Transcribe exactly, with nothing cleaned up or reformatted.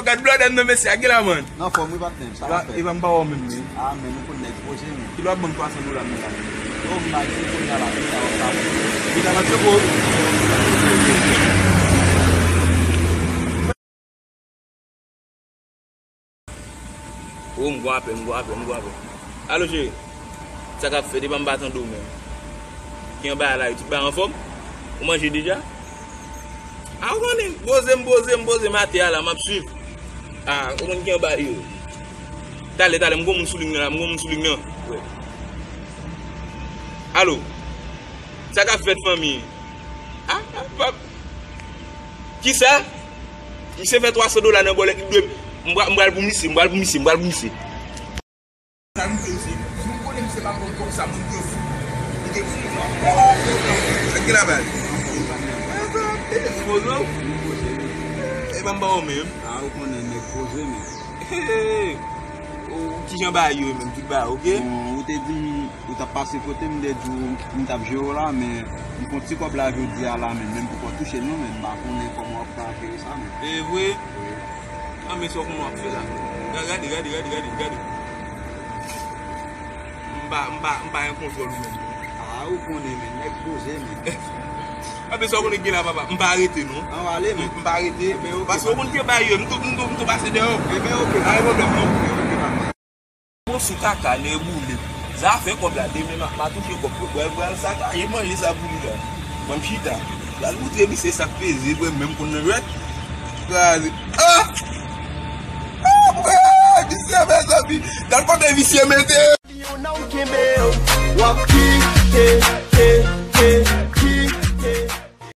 Gad blòdè m nan, mesye a gen la, man. Nan fòm wi, patnè m, sa w ap fè? Epa m pa wè w menm, men. Ah, men nou konn nèg poze, men. Kilè w ap ban m twa san dola m nan la? Yo, m bay ti konnya la, konnya w ap sa. Li ta manje gwo. Oh, m gon apèl, m gon apèl, m gon apèl. Alo, cheri. Sa k ap fèt? Epa m pa tande w menm. Ki anba a la, tout bagay anfòm? Ou manje deja? A, ou konnen, poze m, poze m, poze m atè a la, m ap swiv. A, ou konn ki anba yo. Talè, talè, m gon moun sou liy nan la, m gon moun sou liy nan. Wi. Alo. Sa k ap fèt, fanmi? A, a, pap. Kisa? Misye fè twa san dola nan bòlèt li dwe. M pral, m pral pou misye, m pral pou misye, m pral pou misye. Sa nou fè isit? Nou konnen misye pa konn kòb sa moun dwe fout. Li te fou. Sa ki la bal? E ban m ba w menm. A, ou konnen nèg poze, men. Ou kijan bagay yo ye menm, tout bagay oke? Bon, ou te di m ou t ap pase kote m, m te di w m t ap jere w la, men m fè yon ti kòb la jodi a la, men menm poko touche l non, men m pa konnen kòman w ap ka jere sa, men. E vre? Wi. An, men sa w konnen w ap fè la. Ga-, gade, gade, gade, gade, gade. M pa, m pa, m pa gen kontwòl ou menm. A, ou konnen, men nèg poze, men. Anben sa w konnen k gen la, papa? M pa rete, non. An, w ale, men. M pa rete. Anben, oke, paske w konn ke bagay yo, m tou, m tou, m tou pase dèyè w. Anben, oke. Pa gen pwoblèm, non. Bon, sou kaka, nèboule. Sa fè kòb la, demen m a, m a touche kòb. Bwè, bwè, sa ka, e manje sa pou li la. Ban m chita. L al moutre misye sa k peze, bwè, menm konn nan jwèt. Kraze. Ah! Ah, bwè, misye, mezanmi. Gad kote visye mete. Yon nan w kenbe, w ap kite, te, te.